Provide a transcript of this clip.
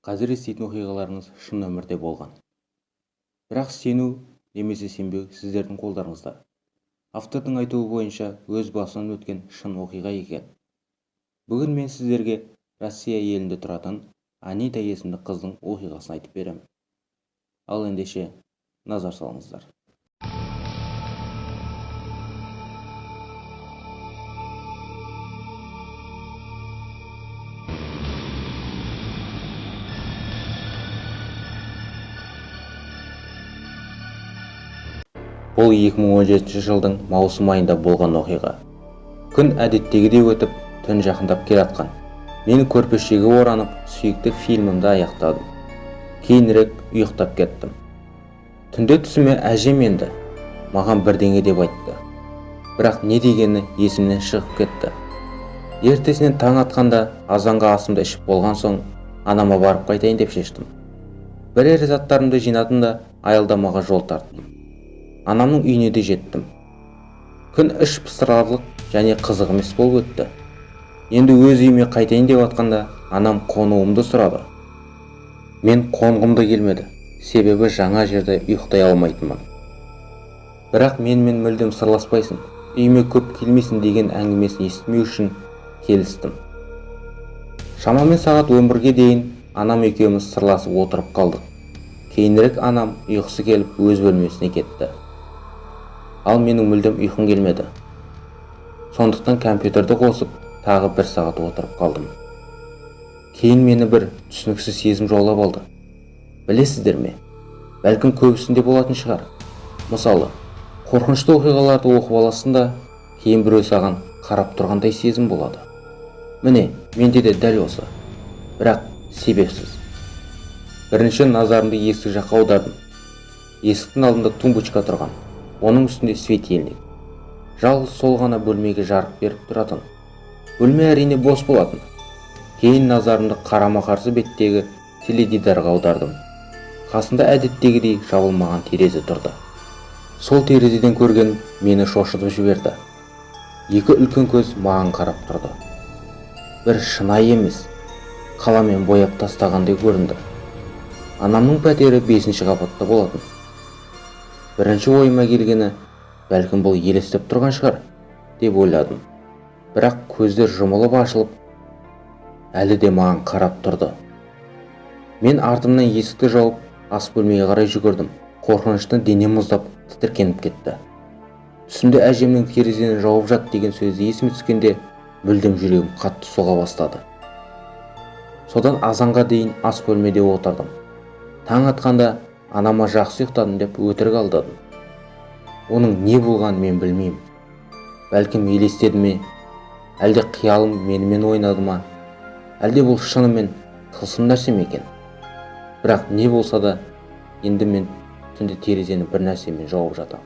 Қазір еститін оқиғаларыңыз шын өмірде болған. Бірақ сену немесе сенбеу сіздердің қолдарыңызда. Автордың айтуы бойынша өз басынан өткен шын оқиға екен. Бүгін мен сіздерге Россия елінде тұратын Анита есімді қыздың оқиғасын айтып беремін. Ал ендеше назар салыңыздар. Бұл 2017 жылдың маусым айында болған оқиға. Күн әдеттегідей өтіп, түн жақындап келатқан. Мен көрпешеге оранып, сүйікті фильмімді аяқтадым. Кейінірек ұйықтап кеттім. Түнде түсіме әжем енді маған бірдеңе деп айтты. Бірақ не дегені есімнен шығып кетті. Ертесінен таң атқанда азанға асымды ішіп болған соң анама барып қайтайын деп шештім. Бірер заттарымды жинадым да аялдамаға жол тарттым. Анамның үйіне де жеттім. Күн іш пыстырарлық және қызық емес болып өтті. Енді өз үйіме қайтайын деп атқанда анам қонуымды сұрады. Мен қонғым да келмеді, себебі жаңа жерде ұйықтай алмайтынмын. Бірақ менімен мүлдем сырласпайсың, үйіме көп келмейсің деген әңгімесін естімеу үшін келістім. Шамамен сағат 11-ге дейін анам екеуміз сырласып отырып қалдық. Кейінірек анам ұйқысы келіп өз бөлмесіне кетті. Ал менің мүлдем ұйқым келмеді. Сондықтан компьютерді қосып, тағы бір сағат отырып қалдым. Кейін мені бір түсініксіз сезім жаулап алды. Білесіздер ме? Бәлкім көбісінде болатын шығар. Мысалы, қорқынышты оқиғаларды оқып аласың да, кейін біреу саған қарап тұрғандай сезім болады. Міне, менде де дәл осы. Бірақ себепсіз. Бірінші назарымды есік жаққа аудардым. Есіктің алдында тумбочка тұрған. Оның үстінде светильник. Жалғыз сол ғана бөлмеге жарық беріп тұратын. Бөлме әрине бос болатын. Кейін назарымды қарама-қарсы беттегі теледидарға аудардым. Қасында әдеттегідей жабылмаған терезе тұрды. Сол терезеден көрген мені шошытып жіберді. Екі үлкен көз маған қарап тұрды. Бір шынайы емес, қаламен бояп тастағандай көрінді. Анамның пәтері 5-ші қабатта болатын. Бірінші ойыма келгені, бәлкім бұл елестеп тұрған шығар, деп ойладым. Бірақ көздер жұмылып ашылып, әлі де маған қарап тұрды. Мен артымнан есікті жауып, ас бөлмеге қарай жүгірдім. Қорқыныштан денем мұздап, тітіркеніп кетті. Түсімде әжемнің терезені жауып жат деген сөзі есіме түскенде, мүлдем жүрегім қатты соға бастады. Содан азанға дейін ас бөлмеде отырдым. Таң атқанда анама жақсы ұйықтадым деп өтірік алдадым. Оның не болғанын мен білмеймін. Бәлкім елестеді ме, әлде қиялым менімен ойнады ма, әлде бұл шынымен тылсым нәрсе ме екен? Бірақ не болса да, енді мен түнде терезені бір нәрсемен жауып жатамын.